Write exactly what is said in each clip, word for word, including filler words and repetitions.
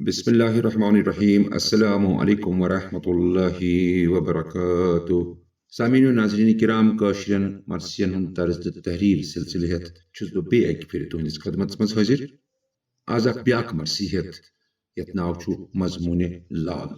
بسم اللہ الرحمن الرحیم۔ السلام علیکم ورحمۃ اللہ وبرکاتہ۔ سامعین و ناظرین کرام، کٲشرٮ۪ن مرثین ہُنٛد طرز تہٕ تحریر سلسلہٕ ہٮ۪تھ چھُس بہٕ بیٚیہِ اَکہِ پھِرِ تُہنٛدِس خدمتس منٛز حٲضِر۔ آز اکھ بیٛاکھ مرثی ہٮ۪تھ، یتھ ناو چھُ مضموٗنِ لال۔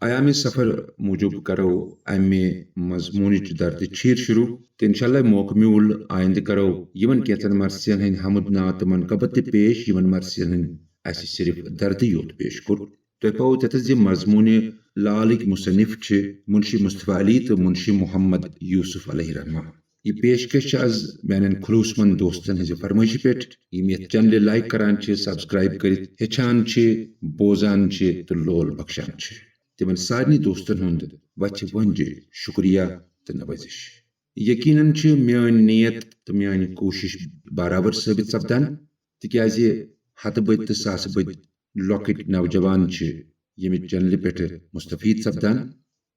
ایام سفر موٗجوٗب کرو امہِ مضموٗنٕچ دردِ چھیٖر شروع، تہٕ انشاءاللہ موقعہٕ میوٗل آیندٕ کرو یِمن کینٛژن مرثین ہٕنٛدۍ حمد نعت تہٕ منقبت تہِ پیش، یِمن مرثین ہٕنٛدۍ اسہِ صرف دردٕے یوت پیش کوٚر۔ تۄہہِ پاوو تتٮ۪تھ زِ مضموٗنِ لالٕکۍ مصنف چھِ منشی مصطفیٰ علی تہٕ منشی محمد یوسف علیہ رحمہ۔ یہِ پیشکش چھِ از میانٮ۪ن خلوص مند دوستن ہٕنٛزِ فرمٲیشہِ پٮ۪ٹھ، یِم یتھ چینلہِ لائک کران چھِ، سبسکرائب کٔرِتھ ہیٚچھان چھِ، بوزان چھِ تہٕ لول بخشان چھِ۔ تِمن سارنٕے دوستن ہُنٛد وتھِ وۄنجہِ شکریہ تہٕ نوٲزش۔ یقیناً چھِ میٲنۍ نیت تہٕ میٲنۍ کوٗشش برابر ثٲبت سپدان، تِکیازِ ہتہٕ بٔدۍ تہٕ ساسہٕ بٔدۍ لۄکٕٹۍ نوجوان چھِ ییٚمہِ چینلہِ پٮ۪ٹھ مستفید سپدان،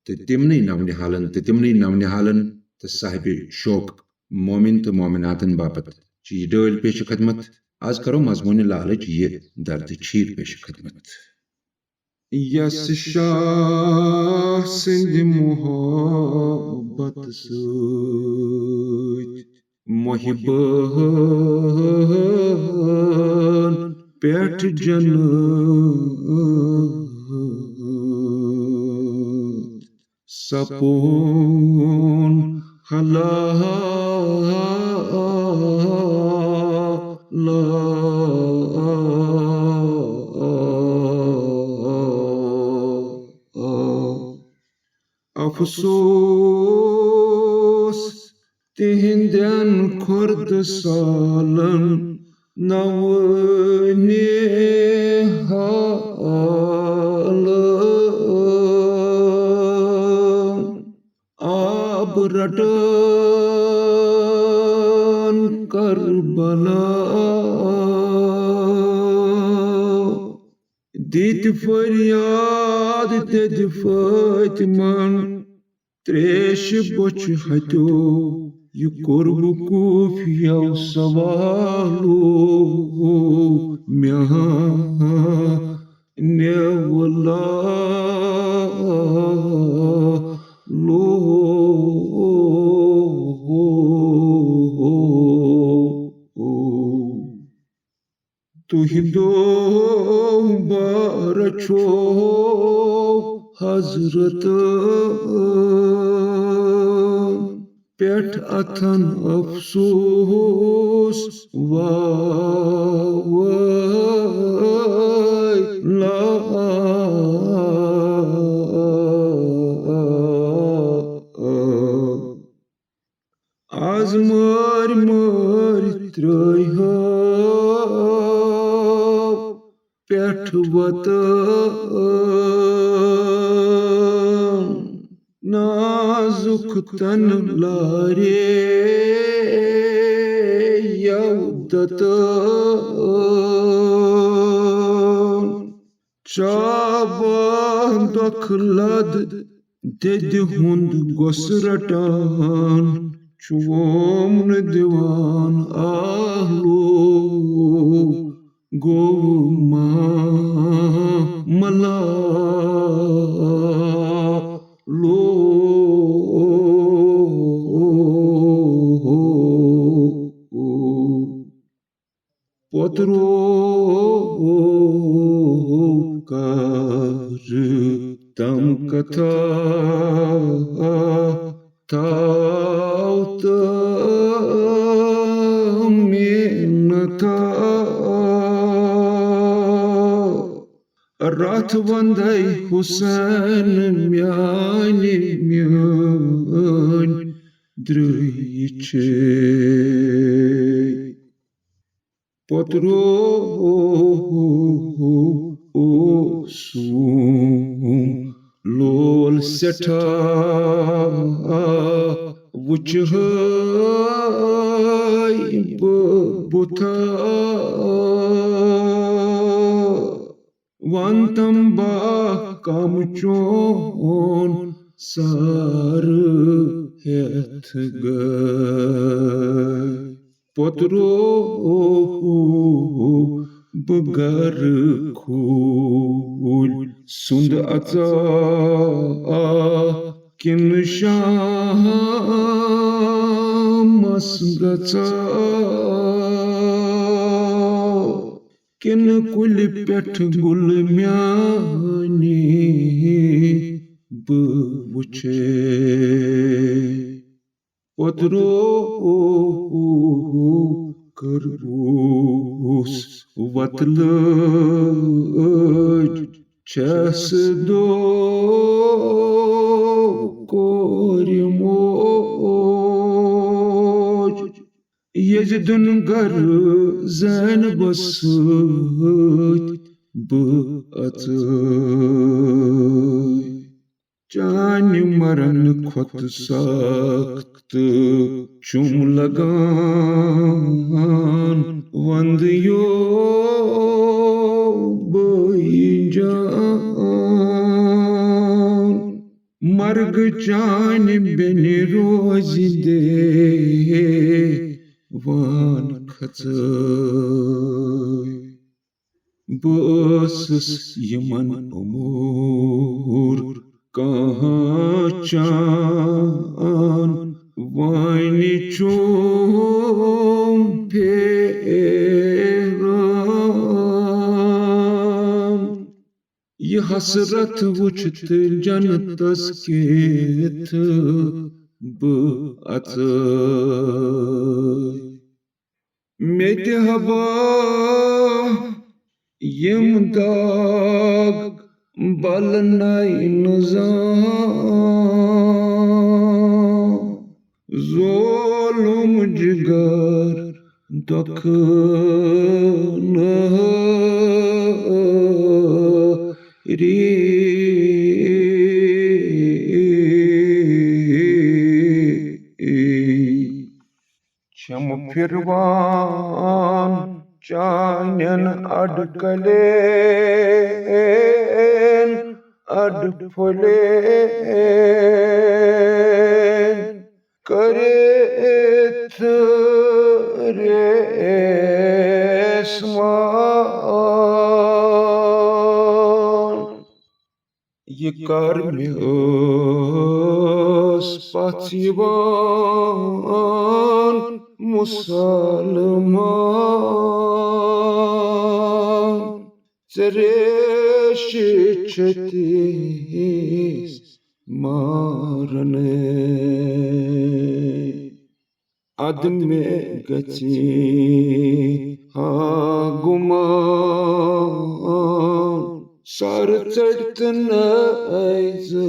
تہٕ تِمنٕے نونِہالن تہٕ تِمنٕے نونِہالن تہٕ صاحبِ شوق مومن تہٕ مومناتن باپتھ چھِ یہِ ڈٲلۍ پیش خدمت۔ از کرو مضموٗنِ لالٕچ یہِ دردِ چھیٖر پیش خدمت۔ یس شاہ سٕنٛدِ محبت سۭتۍ محبن پٮ۪ٹھ جنت سپون حلال۔ افسوس تہنٛدٮ۪ن خۄردٕ سالن نوٲنہِ حالن۔ آب رٹان کربلا، دِتۍ فریاد دِتۍ فٲطمن۔ تریش بۄچھِ ہتیو، یہِ کوٚر وقوف یو سوالو۔ میانیو لالو۔ تُہنٛدیو بارٕ چھُ حضرت پٮ۪ٹھ اتھن افسوس واوے لا۔ آز مٲرۍ مٲرۍ ترٛٲوۍ ہو پٮ۪ٹھ وطن۔ نازُک تن لارے یو دتن۔ چابان دۄکھ لد دٮ۪دِ ہُنٛد گۄس رٹان، چھُ ووم نہٕ دِوان آلو۔ گوٚو معاملہ لو۔ پوترو کر تم کتھا تھاو تہٕ محنتھا۔ رتھ وندے حسین میانہِ میٲنۍ درٕے چھے۔ پوترو اوسُم لول سٮ۪ٹھاہ، وٕچھہے بہٕ بُتھا۔ وَن تَم با کَم چون سارٕ ہٮ۪تھ گٔے۔ پوترو بہٕ گرٕ کھوٗ۔ سُنٛد اژا کِنہٕ شامس گژھا، کِنہٕ کُلہِ پٮ۪ٹھ گُل میٛانہِ بہٕ وٕچھے۔ پتہٕ روو کٔرٕس وتلہٕ، چھَس دو کورِ موج۔ یزدُن گرٕ زینبس سۭتۍ بہٕ اژے۔ چانہِ مرن کھۄتہٕ سخت چھُم لگان وندٕ یو بٲیی جان۔ مرگ چانہِ بیٚنہِ روزِ دے وان کھژٲے۔ بہٕ ٲسٕس یِمن امور کانٛہہ چان، وۄنۍ چھُم پھیران۔ یہِ حسرت وٕچھِتھ جنتس کِتھ بہٕ اژے۔ مےٚ تہِ ہبا یِم داغ بلنَے نہٕ زانٛہہ۔ ظولم جگر دۄکھٕ نہٕ ری۔ چھم پھروان چانٮ۪ن اڈٕ کلین، اڈٕ پھۄلین کٔرِتھ ریسمان۔ یہِ کر مےٚ ٲس پژھ یِوان مسلمان، ژےٚ ریشہِ چھٔتِس مارنے۔ ادٕ مےٚ گژھِ ہا گُمان، سر ژٔٹتھ نہٕ ٲسۍ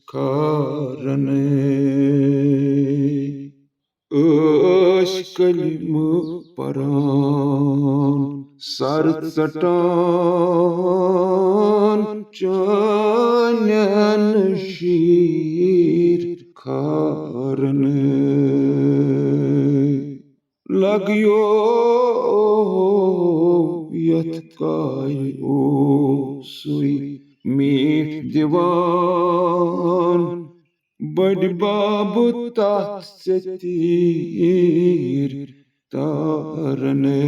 کھارنے۔ ٲسۍ کلمہٕ پران، سر ژٹان چانٮ۪ن شیٖر کھارنے۔ لگیو یتھ کارِ اوسُے میٖٹھ دِوان، بٔڈۍ بب تتھ ژےٚ تیٖر تارنے۔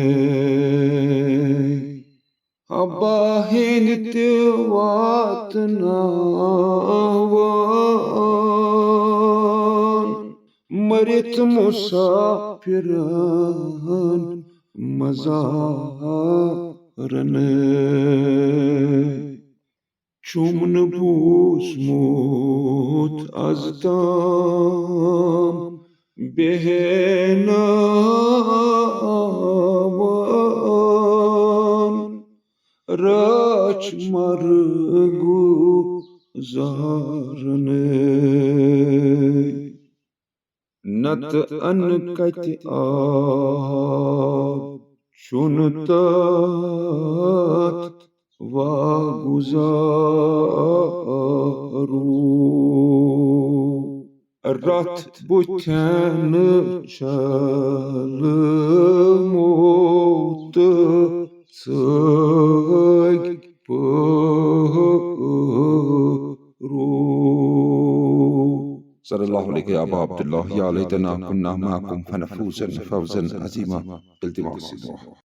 حبا ہیٚنٛدۍ تہِ واتناوان، مٔرِتھ مسافرن مزارنے۔ چھُم نہٕ بوٗزمُت از تام بیہنا رٲچھ مرگُک زہر نے۔ نتہٕ انہٕ کتہِ آب، چھُنہٕ تتھ واگُزارُک۔ رتھ بُتھٮ۪ن چھلمو تہٕ ژٲگۍ پٲروٗ۔ صلی اللہ علیہ یا ابا عبداللہ، یا لیتنا کنا معکم فنفوز فوزا عظیما۔ التماس دعا۔